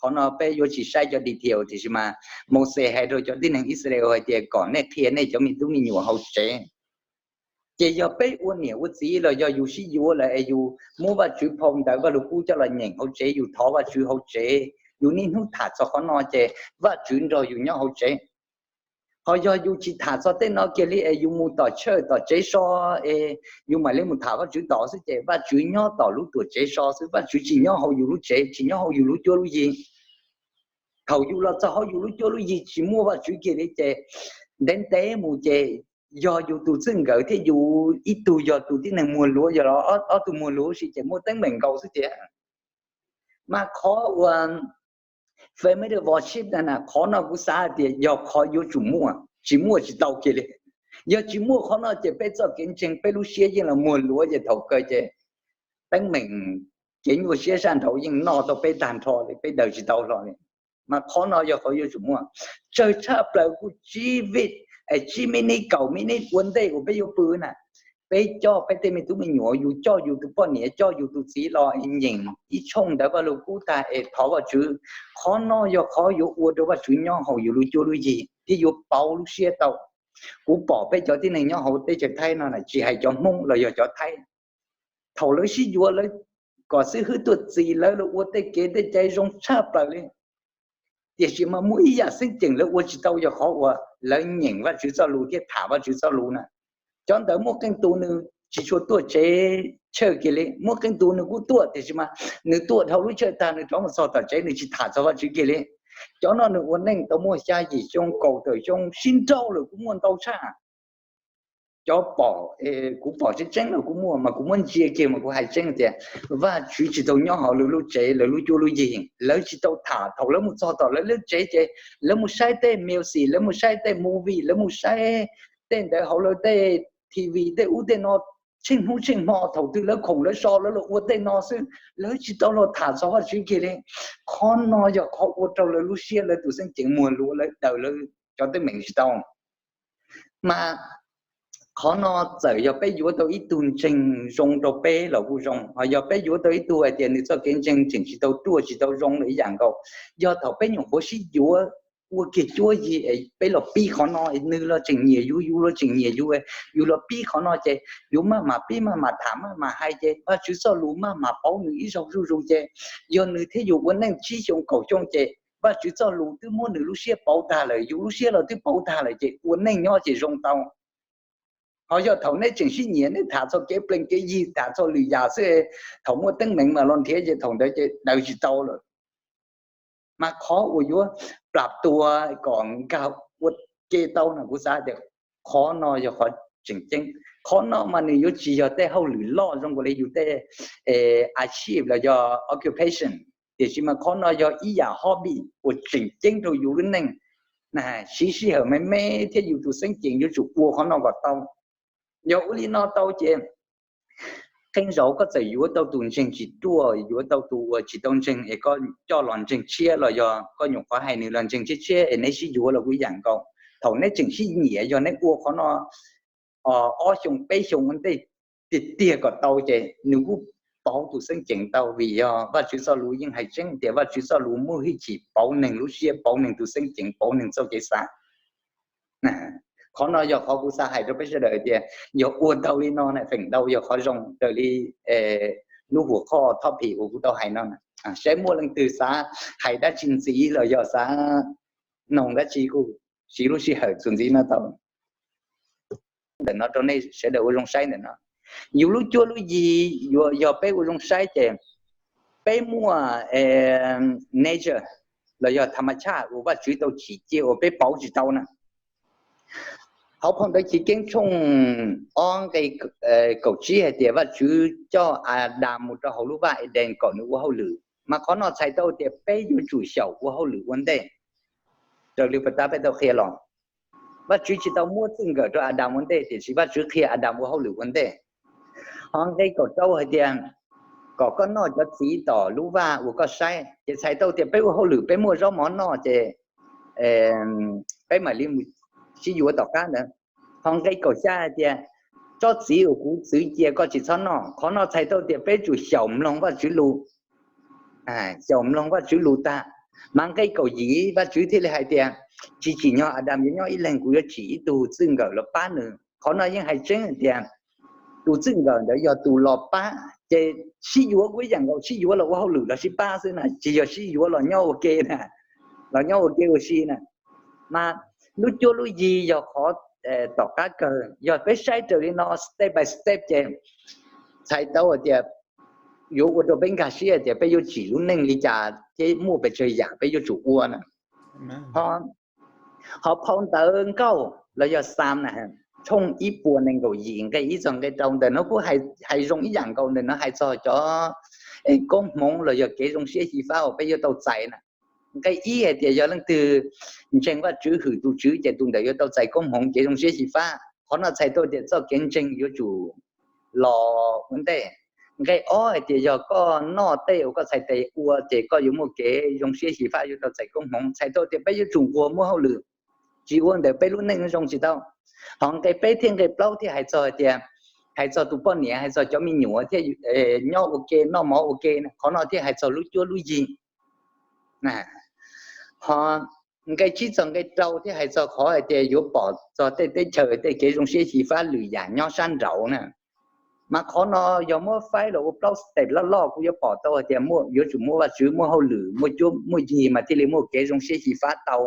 qhov no peb yuav tsis saib cov detail tiam sis mas Mauxes hais rau cov tib neeg Israel hais tias kom nej qhia nej cov me tub me nyuam hauv tsev. Ces yog peb ua niam ua txiv los yog yus sib yuav lawm es yus muab Vajtswv phau ntawv Vaj Lug Kub coj los nyeem hauv tsev, yus thov Vajtswv hauv tsev, yus niaj hnub tham txog qhov no ces Vajtswv nrog yus nyob hauv tsev. Ho yog yus tsis tham txog tej no kiag li es yus mus tom church tom tsev so es yus mam li mus tham Vajtswv tod xwb ces Vajtswv nyob tom lub tuam tsev so xwb, Vajtswv tsis nyob hauv yus lub tsev, tsis nyob hauv yus lub cuab lub yig. Thaum yus los txog hauv yus lub cuab lub yig tsis muaj Vajtswv kiag li ces ntev ntev mus ces yog yus tus txij nkawm thiab yus ib tug yog tus tib neeg muag luav, yog los ob tug muag luav si ces muaj teeb meem nkaus xwb tiag. Mas qhov uas family worship na, qhov no kuv xav hais tias yog qhov yuav tsum muaj, tsis muaj tsis tau kiag li. Yog tsis muaj qhov no ces peb txoj kev ntseeg peb lub siab yeej los muag luav ces thaum kawg ces teeb meem kev nyuaj siab sab nraud yeej noj tau peb tag nrho li, peb daws tsis tau hlo li. Mas qhov no yog qhov yuav tsum muaj. Tsawg tshaj plaws kuj tsib vij, tsib minit kaum minit ua ntej uas peb yuav pw na, peb coj peb tej me tub me nyuam, yus coj yus tus poj niam, coj yus tus txiv los nyeem ib tshooj ntawv Vaj Lug Kub tag es thov Vajtswv. Qhov no yog qhov yuav ua rau Vajtswv nyob hauv yus lub cuab lub yig thiab yuav pauv lub siab tau. Kuv pom peb cov tib neeg nyob hauv teb chaws Thaib no na, tsis hais cov Hmoob los yog cov Thaib, thaum lawv sib yuav lawv kom xib hwb tuaj txis lawv los ua tej kev tej cai zoo tshaj plaws li. Tiam sis mas muaj ib yam xeeb ceem lawv ua tsis tau yog qhov uas lawv nyeem Vajtswv txoj lus thiab tham Vajtswv txoj lus na. Cov ntawd muaj qee tus nws tsis tshua tuaj tsev church kiag li, muaj qee tus nws kuj tuaj tiam sis mas nws tuaj dhau lub church tag nws rov mus txog tom tsev nws tsis tham txog Vajtswv kiag li. Cov no nws ua neej tau muaj xya yim xyoo kaum tawm xyoo sib nrauj lawm kuj muaj ntau tshaj. Cov pom, kuv pom tseeb tseeb los kuj muaj, mas kuv muab ntsia kiag mas kuv hais tseeb tias Vajtswv tsis tau nyob hauv lawv lub tsev lawv lub cuab lub yig, lawv tsis tau tham. Thaum lawv mus txog tom lawv lub tsev ces lawv mus saib tej music, lawv mus saib tej movie, lawv mus saib tej ntawd hauv lawv tej T V tej ub tej no tsheej hnub tsheej hmo. Thaum twg lawv khoom lawv so lawv los ua tej no xwb, lawv tsis tau los tham txog Vajtswv kiag li. Qhov no yog qhov ua rau lawv lub siab lawv tus xeeb ceem muag luav, lawv daws lawv cov teeb meem tsis tau. Mas qhov no txawm yog peb yuav tau ib tug ntseeg zoo rau peb los kuj zoo, ho yog peb yuav tau ib tug hais tias nws txoj kev ntseeg tseem tsis tau ruaj tsis tau zoo lawm ib yam nkaus. Yog thaum peb nyuam qhuav sib yuav ua kiag cuab yig es peb los pib qhov no, nws los tseem nyiam yus, yus los tseem nyiam yus, yus los pib qhov no ces yus maj mam pib, maj mam tham, maj mam hais ces Vajtswv txoj lus maj mam pauv nws ib zaug zuj zus ces yog nws thiab yus ua neej tsib xyoo kaum xyoo ces Vajtswv txoj lus twb muab nws lub siab pauv tag lawm, yus lub siab los twb pauv tag lawm ces ua neej nyob ces zoo tau. Ho yog thaum neb tseem sib nyiam neb tham txog kev plees kev yig, tham txog lwm yam xwb, thaum muaj teeb meem mas los nrhiav ces thaum ntawd ces daws tsis tau lawm. Mas qhov uas yuav plam tua kom nkag ua ke tau no kuv xav tias qhov no yog qhov tseem ceeb. Qhov no mas nws yuav tsis yog tej hauj lwm loj zoo nkaus li yus tej a chiv los yog occupation, tiam sis mas qhov no yog ib yam hobby uas tseem ceeb rau yus lub neej. Siv sij hawm me me thiab yus tus xeeb ceem yuav tsum ua qhov no kom tau. Yog ua li no tau ces qee zaus koj txawm yuav tau tus ntseeg tsis ruaj, yuav tau tus uas tsis tau ntseeg es koj coj los ntseeg tshiab los yog koj nyuam qhuav hais nws los ntseeg tshiab tshiab es neb sib yuav los kuj yam nkaus. Thaum neb tseem sib nyiam yog neb ua qhov no ob xyoo peb xyoo ua ntej tiag tiag kom tau ces nws kuj pauv tus xeeb ceem tau vim yog Vajtswv txoj lus yeej hais tseeb tias Vajtswv txoj lus muaj hwj chim pauv neeg lub siab, pauv neeg tus xeeb ceem, pauv neeg txoj kev xav. Qhov no yog qhov kuv xav hais rau peb sawv daws tias yog ua tau li no na feem ntau yog qhov zoo raws li lub huam qhoj topic uas kuv tau hais no. Saib muaj leej twg xav hais dab tsi ntxiv los yog xav noog dab tsi kuj siv lub sij hawm txuas ntxiv no tau. Ntawm no rau nej sawv daws ua zoo saib ntawm no. Yus lub cuab lub yig yuav yog peb ua zoo saib ces peb muaj nature los yog tham ma chaj uas Vajtswv tau tsim cia uas peb pauv tsis tau na. Hauv phau ntawv Chiv Keeb tshooj ob nqe kaum tsib hais tias Vajtswv coj Adas mus rau hauv lub vaj Edees kom nws ua hauj lwm, mas qhov no txhais tau tias peb yuav tsum xyaum ua hauj lwm ua ntej. Raws li puas tab peb tau qhia los, Vajtswv tsis tau muab txij nkawm rau Adas ua ntej, tiam sis Vajtswv qhia Adas ua hauj lwm ua ntej. Ho nqe kaum rau hais tias kom koj noj cov txiv tom lub vaj uas koj saib, ces txhais tau tias peb ua hauj lwm peb muaj zaub mov noj ces peb mam li mus sib yuav tom qab ntawd. Ho nqe kaum xya hais tias tsob txiv uas kuv txwv cia koj tsis txhob noj, qhov no txhais tau tias peb tsum xyaum mloog Vajtswv lus, xyaum mloog Vajtswv lus tag. Mas nqe kaum yim Vajtswv thiaj li hais tias tsis tsim nyog Adas yuav nyob ib leeg, kuv yuav tsim ib tug txij nkawm los pab nws. Qhov no yeej hais tseeb hais tias tus txij nkawm ntawd yog tus los pab. Ces sib yuav kuj ib yam nkaus, sib yuav los ua hauj lwm los sib pab xwb na, tsis yog sib yuav los nyob ua ke na, los nyob ua ke ua si na. Mas lub cuab lub yig yog qhov tom qab kawg, yog peb saib raws li no step by step ces txhais tau hais tias yuav ua rau peb nkag siab tias peb yuav tsim lub neej li cas thiab muaj pes tsawg yam peb yuav tsum ua na. Ho phau ntawv Nkauj los yog Xam na, tshooj ib puas nees nkaum yim nqe ib txog nqe rau ntawm no kuj hais zoo ib yam nkaus, ntawm no hais txog cov koob hmoov los yog kev zoo siab xyiv fab uas peb yuav tau txais na. Nqe ib hais tias yog leej twg ntseeg Vajtswv hwm tus Tswv ces tus ntawd yuav tau txais koob hmoov kev zoo siab xyiv fab. Qhov no txhais tau tias txoj kev ntseeg yuav tsum los ua ntej. Nqe ob hais tias yog koj noj tej uas koj txhais tes ua ces koj yuav muaj kev zoo siab xyiv fab, yuav tau txais koob hmoov, txhais tau tias peb yuav tsum nquag muaj hauj lwm, tsis ua ntawd peb lub neej zoo tsis tau. Ho nqe peb thiab nqe plaub thiaj hais txog tias, hais txog tus poj niam, hais txog cov me nyuam thiaj nyob ua ke noj mov ua ke, qhov no thiaj hais txog lub cuab lub yig. Ho nqe tsib txog nqe rau thiaj hais txog qhov hais tias yuav pom txog tej teb chaws tej kev zoo siab xyiv fab lwm yam nyob sab nraud na. Mas qhov no yog muab faib los ua plaub step loj loj kuj yuav pom tau hais tias yuav tsum muaj Vajtswv, muaj hauj lwm, muaj cuab muaj yig mas thiaj li muaj kev zoo siab xyiv fab tau.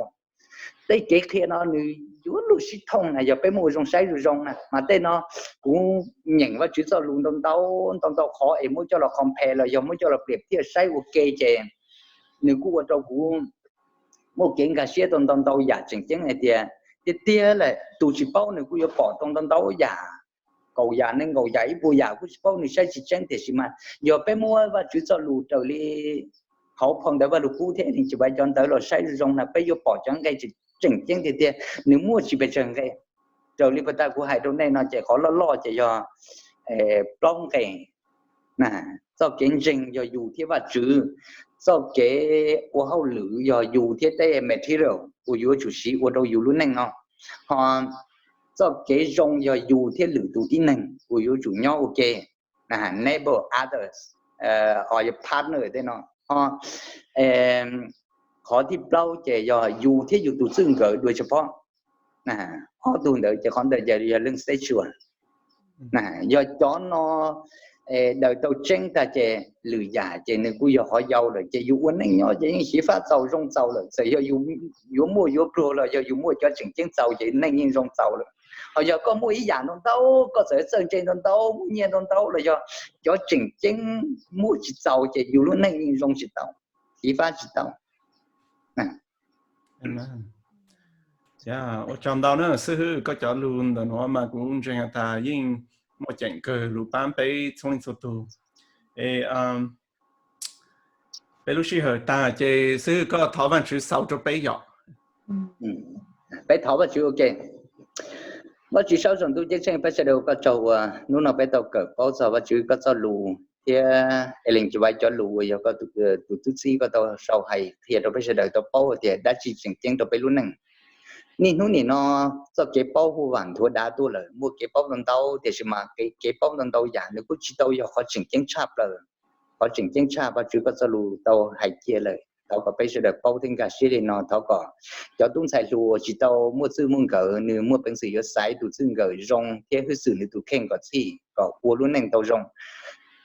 Tej kev qhia no nws yuav luag sib thooj na, yog peb muaj ua zoo saib zoo zoo na, mas tej no kuv nyeem Vajtswv txoj lus ntau ntau ntau ntau qhov es muab coj los compare los yog muab coj los piam thiaj saib ua ke ces nws kuj ua rau kuv muaj kev nkag siab tau ntau ntau yam tseem ceeb hais tias tiag tiag lawm tus tsis paub nws kuj yuav pom tau ntau ntau yam, kaum yam nees nkaum yam ib puas yam kuj tsis paub, nws saib tsis tseeb, tiam sis mas yog peb muab Vajtswv txoj lus raws li hauv phau ntawv Vajluskub thiab Ellen G. White cov ntawv los saib zoo zoo na peb yuav pom cov nqe tseem ceeb tiag tiag, nws muaj tsis pes tsawg nqe. Raws li puag ta kuv hais rau nej no ces qhov loj loj ces yog plaub nqe. Txoj kev ntseeg yog yus thiab Vajtswv, txoj kev ua hauj lwm yog yus thiab tej material uas yuav tsum siv ua rau yus lub neej no, ho txoj kev zoo yog yus thiab lwm tus tib neeg uas yuav tsum nyob ua ke, neighbor, others, or your partner tej no. Ho Qhov thib plaub ces yog yus thiab yus tus txij nkawm dua tsis phob. Ob tug ntawd ces qhov ntawd ces yog leej sexual. Yog cov no daws tau tseeb tag ces lwm yam ces nws kuj yog qhov yau lawm, ces yus ua neej nyob ces yeej xyiv fab txaus zoo txaus lawm. Txawm yog yuav muaj yuav pluag los yog yus muaj cov tseem ceeb txaus ces neej yeej zoo txaus lawm. Ho yog koj muaj ib yam ntau ntau, koj txawm txawj ntse ntau ntau, muaj nyiaj ntau ntau los yog cov tseem ceeb muaj tsis txaus ces yus lub neej yeej zoo tsis tau, xyiv fab tsis tau. Ua tsaug ntau na xib hwb, koj cov lus ntawm nuav mas kuv ntseeg has tas yeej muaj ceem kawg lug paab peb txhua leej txhua tug. Es peb lub sij hawm tag ces xib hwb koj thov Vaajtswv xaus rua peb yom. Peb thov Vaajtswv ua ke. Vaajtswv saub saum ntuj ceeb tsheej, peb sawv daws ua koj tsaug uas hnub no peb tau kawm paub txog Vaajtswv koj txoj lus thiab Ellen White cov lus uas yog koj tus tub txib koj tau sau hais qhia rau peb sawv daws tau paub tias dab tsi tseem ceeb rau peb lub neej. Niaj hnub nim no txoj kev paub huj vam nthuav dav tuaj lawm, muaj kev paub ntau ntau, tiam sis mas kev paub ntau ntau yam nws kuj tsis tau yog qhov tseem ceeb tshaj plaws. Qhov tseem ceeb tshaj Vaajtswv koj txoj lus tau hais cia lawm. Thov kom peb sawv daws paub thiab nkag siab li no. Thov kom cov tub ntxhais hluas uas tsis tau muaj txij muaj nkawm nws muaj peev xwm yuav xaiv tus txij nkawm zoo thiab hwj xwm nws tus kheej kom txhij kom ua lub neej tau zoo.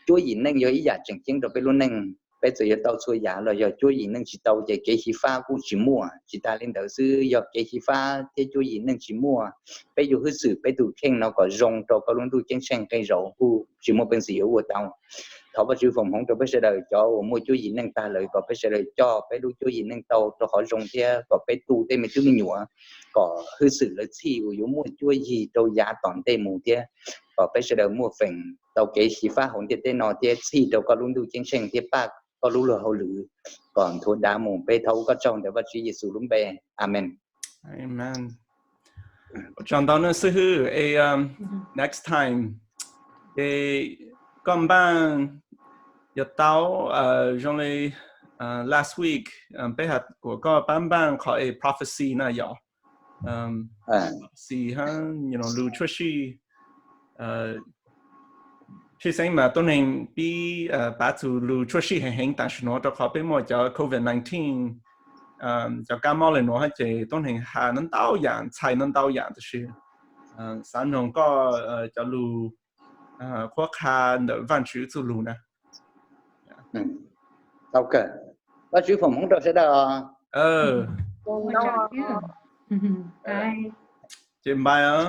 Cuab yim neej yog ib yam tseem ceeb rau peb lub neej. Peb txawm yuav tau txhua yam los yog cuab yim neej tsis tau ces kev xyiv fab kuj tsis muaj. Tsis tas li ntawd xwb, yog kev xyiv fab thiab cuab yim neej tsis muaj, peb yuav hwj xwm peb tus kheej no kom zoo rau koj lub ntuj ceeb tsheej qee zaum kuj tsis muaj peev xwm yuav ua tau. Thov Vaajtswv foom hmoov rau peb sawv daws cov uas muaj cuab yim neej tag lawm kom peb sawv daws coj peb lub cuab yim neej tau rau qhov zoo thiab kom peb tu tej me tub me nyuam kom hwj xwm lawv txhij uas yuav muaj cuab yig rau yav tom ntej mus thiab kom peb sawv daws muaj feem tau kev xyiv fab hauv ntiaj teb no thiab txhij rau koj lub ntuj ceeb tsheej thiab pab koj lub luag hauj lwm kom nthuav dav mus. Peb thov ua koj tsaug ntawm Vaajtswv Yexus lub npe. Amees. Ua tsaug ntau nawb xib hwb. Next time ces koj npaaj yuav tau zoo li last week peb has kuas koj pab npaaj qhov es prophecy na yom. Prophecy hab lus tshuaj sij. Tshwj xeeb mas tuab neeg pib pav txug lus tshuaj sij heev heev tam sim nuav rau qhov peb muaj cov covid nineteen, cov kab mob le nuav hab ces tuab neeg has ntau ntau yam, ntxhais ntau ntau yam, tab sis xav noog koj cov lus qhuab qha ntawm Vaajtswv txuj lug na. Tau kawg. Vaajtswv foom hmoov rau sawv daws. Ces npaj os.